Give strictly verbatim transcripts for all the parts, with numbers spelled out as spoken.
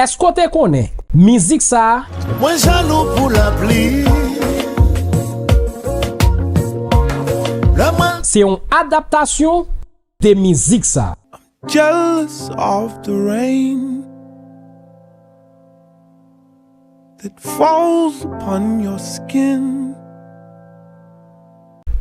Èske w te konnen mizik sa a Mwen jalou pou lapli. Lè mwen se yon adaptasyon de mizik sa a? Jealous of the rain that falls upon your skin.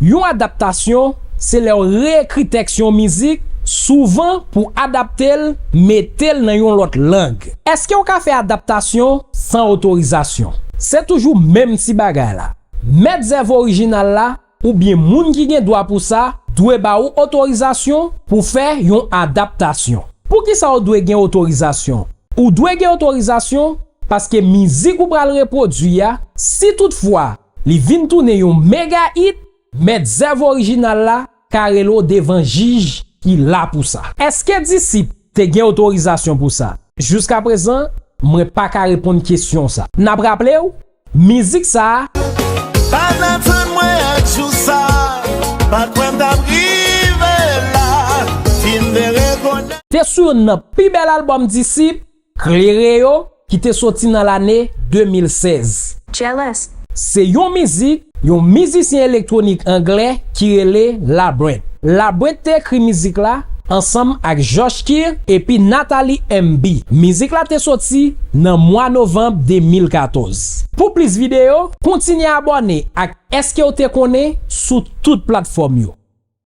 Yon adaptasyon se lè w reekri tèks yon mizik, souvan pou adapte l, mete l nan yon lòt lang. Èske w ka fè adaptasyon san otorizasyon? Se toujou menm ti bagay la. Mèt zèv orijinal la oubyen moun ki gen dwa pou sa dwe ba ou otorizasyon pou fè yon adaptasyon. Poukisa w dwe gen otorizasyon? Ou dwe gen otorizasyon paske mizik ou pral repwodui a, si toutfwa li vin tounen yon mega hit, mèt zèv orijinal la ka rele w devan jij ki la pou sa. Èske Disip te gen otorizasyon pou sa? Jiskaprezan, mwen pa ka reponn kesyon sa. N ap raple w, mizik sa a Pa t atann mwen ak jou sa, pa t kwè m t ap rive la. Si m te rekonèt te sou youn nan pi bèl albòm Disip, Klere Yo, ki te soti nan lane de mil sèz. Jealous. Se yon mizik yon mizisyen elektwonik anglè ki rele Labrinth. Labrinth te ekri mizik la ansanm ak Josh Kear epi Natalie M B. Mizik la te soti nan mwa novanm de mil katòz. Pou plis videyo, kontinye abòne ak Èske w te konnen sou tout platfòm yo.